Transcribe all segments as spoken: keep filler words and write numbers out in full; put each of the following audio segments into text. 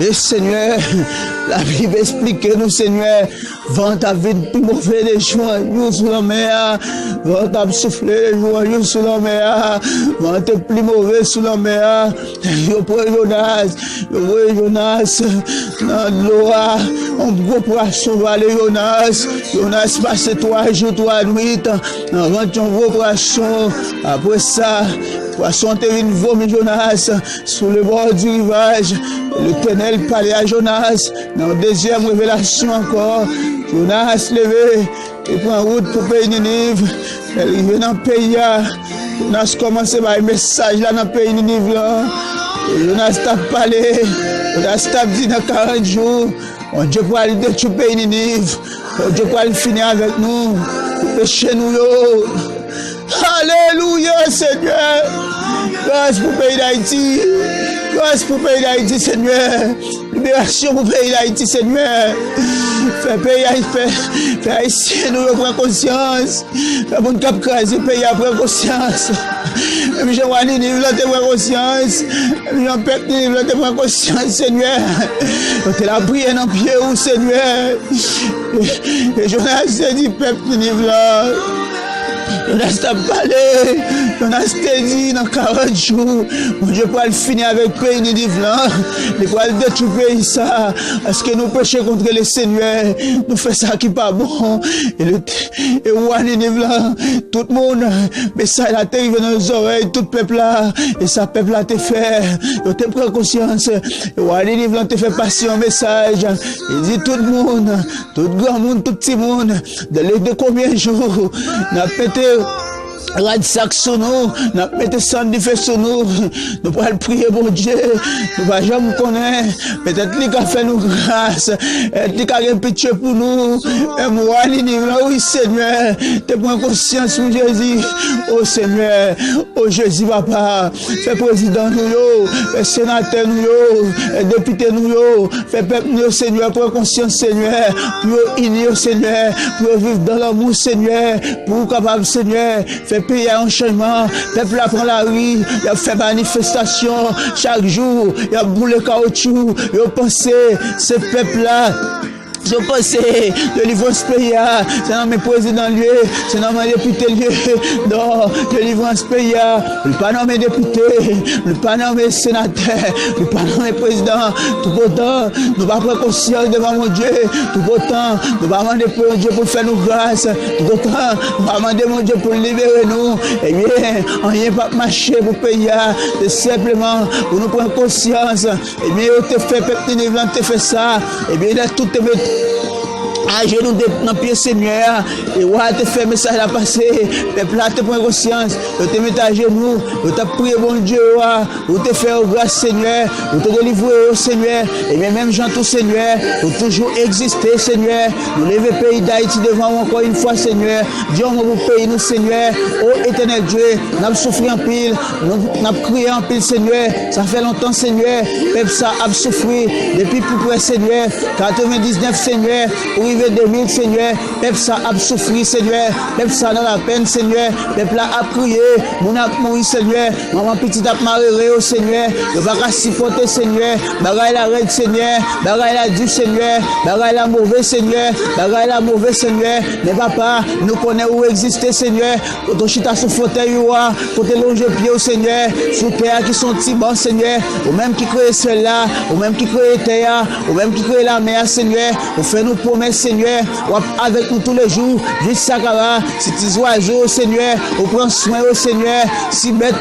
E Senyè, Labib esplike nou, Senyè, van t ap vin pi move de jou an jou sou lanmè a. Van t ap soufle de jou an jou sou lanmè a. Van te pi move sou lanmè a. Yo pran Jonas, yo voye Jonas nan dlo a. Yon gwo pwason vale Jonas. Jonas pase twa jou, twa nwit nan vant yon gwo pwason. Apre sa, pwason te vin vomi Jonas sou le bò di rivaj. Letènèl pale a Jonas nan yon dezyèm revelasyon ankò. Jonas leve, li pran wout pou peyi Niniv. Lè l rive nan peyi a, Jonas kòmanse bay mesaj la nan peyi Niniv lan. E Jonas t ap pale, Jonas t ap di nan karant jou, Bondye pral detwi peyi Niniv. Bondye pral fini avèk nou pou peche nou yo. Alelouya, Senyè. Gras pou peyi Dayiti. Gras pou peyi Dayiti, Senyè. Liberasyon pou peyi Dayiti, Senyè. Fè peyi Ay-, fè, fè Ayisyen nou yo pran konsyans. Fè moun k ap kraze peyi a pran konsyans. Menm jan wa Niniv lan te pran konsyans. Menm jan pèp Niniv lan te pran konsyans, Senyè. Yo te lapriyè nan pye ou, Senyè. E, e Jonas te di pèp Niniv lan. Jonas t ap pale. Jonas te di nan karant jou, Bondye pral fini avèk peyi Niniv lan. Li pral detwi peyi sa. Paske nou peche kont le Senyè. Nou fè sa ki pa bon. E le, e wa Niniv lan, tout moun, mesaj la te rive nan zòrèy tout pèp la. E sa pèp la te fè, yo te pran konsyans. E wa Niniv lan te fè pase yon mesaj. Li di tout moun, tout granmoun, tout timoun, de, de konbyen jou n ap mete rad sak sou nou, n ap mete sann dife sou nou. Nou pral priye Bondye. Nou pa janm konnen. Petèt li ka fè nou gras. Petèt li ka gen pitye pou nou. Menm wa Niniv lan, wi, Senyè, te pran konsyans, wi, Jezi. O Senyè, o Jezi, papa, fè prezidan nou yo, fè senatè nou yo, fè depite nou yo, fè pèp nou yo, Senyè, pran konsyans, Senyè, pou yo ini yo, Senyè, pou yo viv dan lanmou, Senyè, pou ou kapab, Senyè, fè peyi a yon chanjman. Pèp la pran lari, y ap fè manifestasyon chak jou, y ap boule kawotchou, yo panse se pèp la. Yo panse delivrans peyi a, se nan men prezidan l ye, se nan men depite l ye. Non, delivrans peyi a, li pa nan men depite, li pa nan men senatè, li pa nan men prezidan. Toutotan nou pa pran konsyans devan Bondye, toutotan nou pa mande Bondye pou l fè nou gras, toutotan nou pa mande Bondye pou l libere nou, ebyen, anyen p ap mache pou peyi a. Se senpleman pou nou pran konsyans. Ebyen, yo te fè, pèp Niniv lan te fè sa. Ebyen, lè tout te met ajenou de, nan pye Senyè a, e wa a te fè mesaj la pase, pèp la te pran konsyans, yo te met ajenou, yo t ap priye Bondye yo a, ou te fè yo gras, Senyè, ou te delivre yo, Senyè. Ebyen, menm jan tou, Senyè, ou toujou egziste, Senyè. Nou leve peyi Dayiti devan ou ankò yon fwa, Senyè. Di yon mo pou peyi nou, Senyè. O Etènèl Dye, n ap soufri anpil, nou, n ap kriye anpil, Senyè. Sa fè lontan, Senyè, pèp sa ap soufri. Depi pi prè, Senyè, katrevendiznèf, Senyè, pou rive de mil, Senyè, pèp sa ap soufri, Senyè. Pèp sa nan lapèn, Senyè. Pèp la ap kriye, moun ap mouri, Senyè. Manman pitit ap malere yo, Senyè. Yo pa ka sipòte, Senyè. Bagay la rèd, Senyè. Bagay la di, Senyè. Bagay la move, Senyè. Bagay la move, Senyè. Men papa, nou konnen ou egziste, Senyè. Kote w chita sou fotèy ou a, kote w lonje pye w, Senyè, sou tè a ki se yon ti ban, Senyè, ou menm ki kreye syèl la, ou menm ki kreye tè a, ou menm ki kreye lamè a, Senyè, ou fè nou pwomès, Senyè, w ap avèk nou toulejou, jis sa kara, si ti zwazo yo, Senyè, ou pran swen yo, Senyè, si bèt,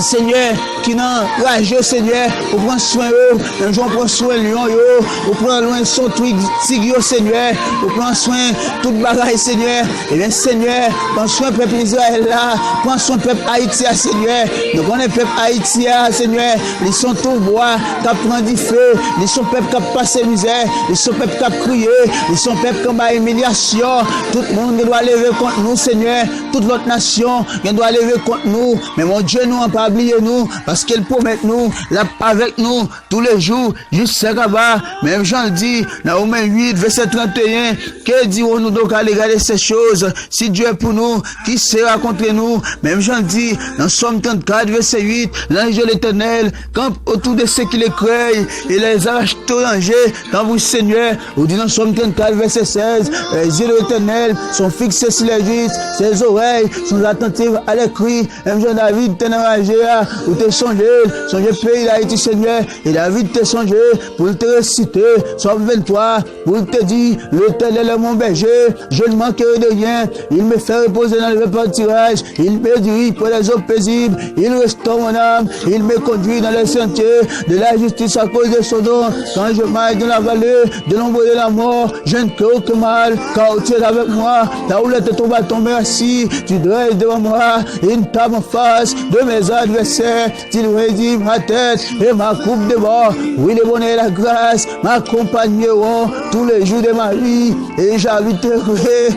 Senyè, ki nan raj yo, Senyè, ou pran swen yo, menm jan w pran swen lyon yo, ou pran lwen son twig, tig yo, Senyè, ou pran swen tout bagay, Senyè. Ebyen, Senyè, pran swen pèp Izrayèl la, pran swen pèp Ayiti a, Senyè. Nou konnen pèp Ayiti a, Senyè, li se yon toubwa k ap pran dife, li se yon pèp k ap pase mizè, li se yon pèp k ap kriye, li se yon pèp k anba imilyasyon. Tout moun gen dwa leve kont nou, Senyè. Tout lòt nasyon gen dwa leve kont nou. Men Bondye nou an pa bliye nou, paske l pwomèt nou l ap avèk nou toulejou, jis sa kaba. Menm jan l di nan Women uit, vèsè trannteyen, que dirons-nous donc à l'égard de ces choses? Si Dieu est pour nous, qui sera contre nous? Menm jan l di nan Sòm trannkat, vèsè uit, l'ange de l'Éternel campe autour de ceux qui le craignent et les arrache au danger. Tanpri Senyè, ou di nan Sòm trannkat, vèsè sèz, les yeux de l'Éternel sont fixés sur les justes, ses oreilles sont attentives à leurs cris. Menm jan David te nan raje a, ou te sonje l, sonje peyi Dayiti, Senyè. E David te sonje pou l te resite Sòm venntwa, pou l te di, L'Éternel est mon berger, je ne manquerai de rien. Il me fait reposer dans les verts pâturages, il me dirige près des eaux paisibles, il restaure mon âme, il me conduit dans les sentiers de la justice à cause de son nom. Quand je marche dans la vallée de l'ombre de la mort, je ne crains aucun mal, car tu es avec moi. Ta houlette et ton bâton me rassurent, tu dresses devant moi une table en face de mes adversaires, tu redresses ma tête et ma coupe déborde. Oui, le bonheur et la grâce m'accompagneront tous les jours de ma vie, et j'habiterai,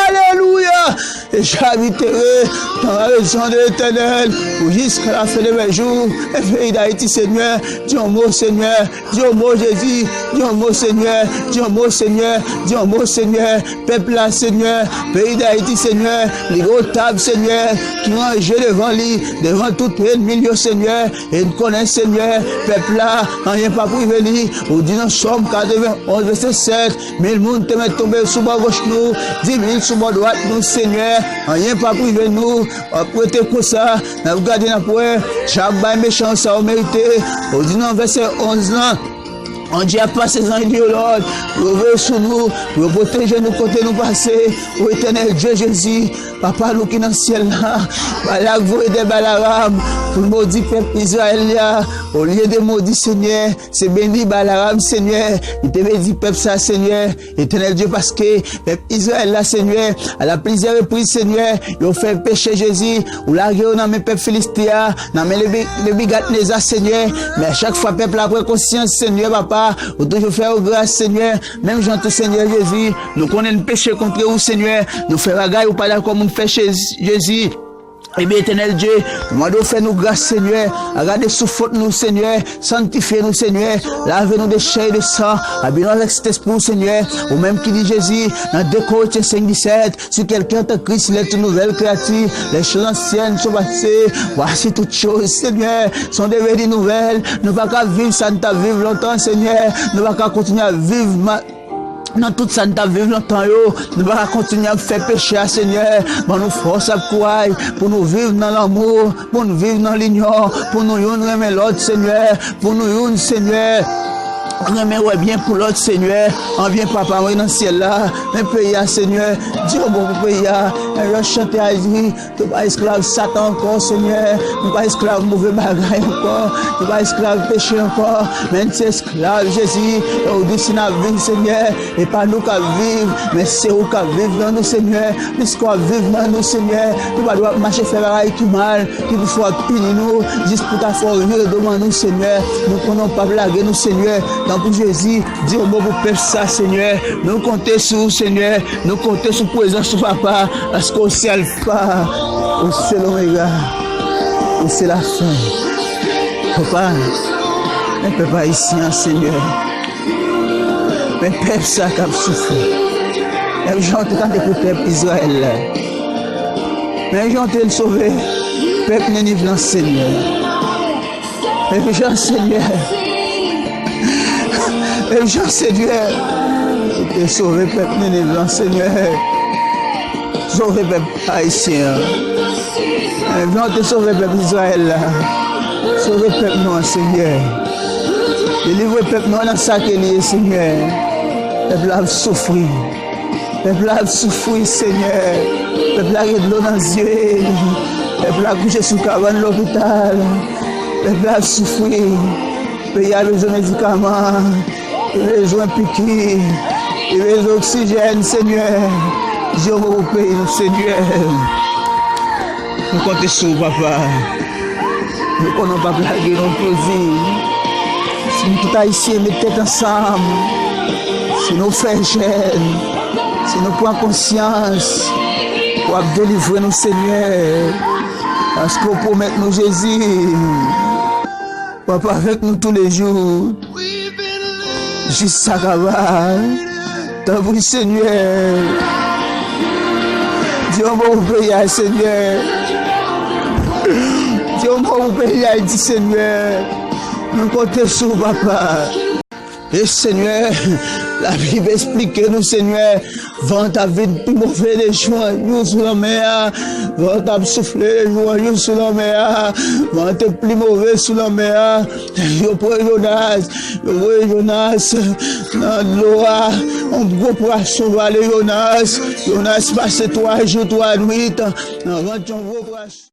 alléluia, et j'habiterai dans la maison de l'Éternel pour jusqu'à la fin de mes jours. E peyi Dayiti, Senyè, di yon mo, Senyè, di yon mo, Jezi, di yon mo, Senyè, di yon mo, Senyè, di yon mo, Senyè. Pèp la, Senyè, peyi Dayiti, Senyè, li gen yon tab, Senyè, ki ranje devan li, devan tout ènmi l yo, Senyè. E n konnen, Senyè, pèp la, anyen p ap rive li. Ou di nan Sòm katrevenn onz, vèsè sèt, mil moun te mèt tonbe sou bò goch nou, dis mil sou bò dwat nou, Senyè, anyen p ap rive nou. W ap rete konsa, n ap gade, n ap wè, jan w ap bay mechan sa yo merite. Ou di nan vèsè onz lan, Bondye ap pase zanj li yo lòd pou yo veye sou nou, pou yo pwoteje nou kote nou pase. O Etènèl Dye, Jezi, Papa nou ki nan syèl la, bay la voye de bay Balaram pou l modi pèp Izrayèl la. Olye de modi, Senyè, se beni Balaram, Senyè. Li te beni pèp sa, Senyè. Etènèl Dye, paske pèp Izrayèl la, Senyè, a la plizyè repriz, Senyè, yo fè peche, Jezi. Ou lage yo nan men pèp Filiste a, nan men Nebi-, Nebigadneza, Senyè. Men a chak fwa pèp la pran konsyans, Senyè, Papa, ou toujou fè yo gras, Senyè. Menm jan tou, Senyè Jezi, nou konnen n peche kont ou, Senyè. Nou fè bagay ou pa dakò moun fè, Jezi. Ebyen, Etènèl Dye, nou mande w fè nou gras, Senyè. Gade sou fot nou, Senyè. Sanntifye nou, Senyè. Lave nou de chè e de san. Abiye nou avèk Sentespri w, Senyè. Ou menm ki di, Jezi, nan de Korentyen senk disèt, si quelqu'un est en Christ, il est une nouvelle créature. Les choses anciennes sont passées. Voici toutes choses, Senyè, sont devenues nouvelles. Nou pa ka viv sa n t ap viv lontan, Senyè. Nou pa ka kontinye ap viv ma-, nan tout sa n t ap viv lontan yo. Nou pa ka kontinye ap fè peche a, Senyè. Ban nou fòs ak kouraj pou nou viv nan lanmou, pou nou viv nan linyon, pou nou youn renmen lòt, Senyè, pou nou youn, Senyè, renmen wè byen pou lòt, Senyè. Anvye Papa mwen nan syèl la, men peyi a, Senyè, di yon mo pou peyi a. Anvye chante a di, nou pa esklav Satan ankò, Senyè. Nou pa esklav move bagay ankò. Nou pa esklav peche ankò. Men n se esklav Jezi. E ou di si n ap viv, Senyè, e pa nou k ap viv, men se ou k ap viv nan nou, Senyè. Piske w ap viv nan nou, Senyè, nou pa dwe ap mache fè bagay ki mal, ki pou fè w ap pini nou, jis pou ta fè w vire do ban nou, Senyè. Nou konnen w p ap lage nou, Senyè. Tanpri Jezi, di yon mo pou pèp sa, Senyè. Nou konte sou ou, Senyè. Nou konte sou prezans ou, Papa, paske ou se Alfa, ou se Lomega, ou se lafen. Papa, men pèp ayisyen an, Senyè. Men pèp sa k ap soufri. Menm jan w te tande pou pèp Izrayèl la. Menm jan w te sove pèp Niniv lan, Senyè. Menm jan, Senyè. Menm jan, Senyè, ou te sove pèp Niniv lan, Senyè. Sove pèp ayisyen an. Menm jan w te sove pèp Izrayèl la. Sove pèp nou an, Senyè. Delivre pèp nou an nan sa ke li ye, Senyè. Pèp la ap soufri. Pèp la ap soufri, Senyè. Pèp la gen dlo nan zye. Pèp la kouche sou kabann lopital. Pèp la ap soufri. Peyi a bezwen medikaman. Li bezwen piki. Li bezwen oksijèn, Senyè. Di yon mo pou peyi nou, Senyè. Nou konte sou ou, Papa. Nou konnen w p ap lage nou, Jezi. Si nou tout Ayisyen met tèt ansanm, si nou fè jèn, si nou pran konsyans, w ap delivre nou, Senyè. Paske w pwomèt nou, Jezi, w ap avèk nou toulejou. Jis sa ka ba. Tanpri, Senyè. Di yon mo pou peyi a, Senyè. Di yon mo pou peyi Ayiti, Senyè. Nou konte sou ou, papa. E Senyè, Labib esplike nou, Senyè, van t ap vin pi move de jou an jou sou lanmè a. Van t ap soufle de jou an jou sou lanmè a. Van te pi move sou lanmè a. Yo pran Jonas, yo voye Jonas nan dlo a. Yon gwo pwason vale Jonas. Jonas pase twa jou, twa nwit nan vant yon gwo pwason.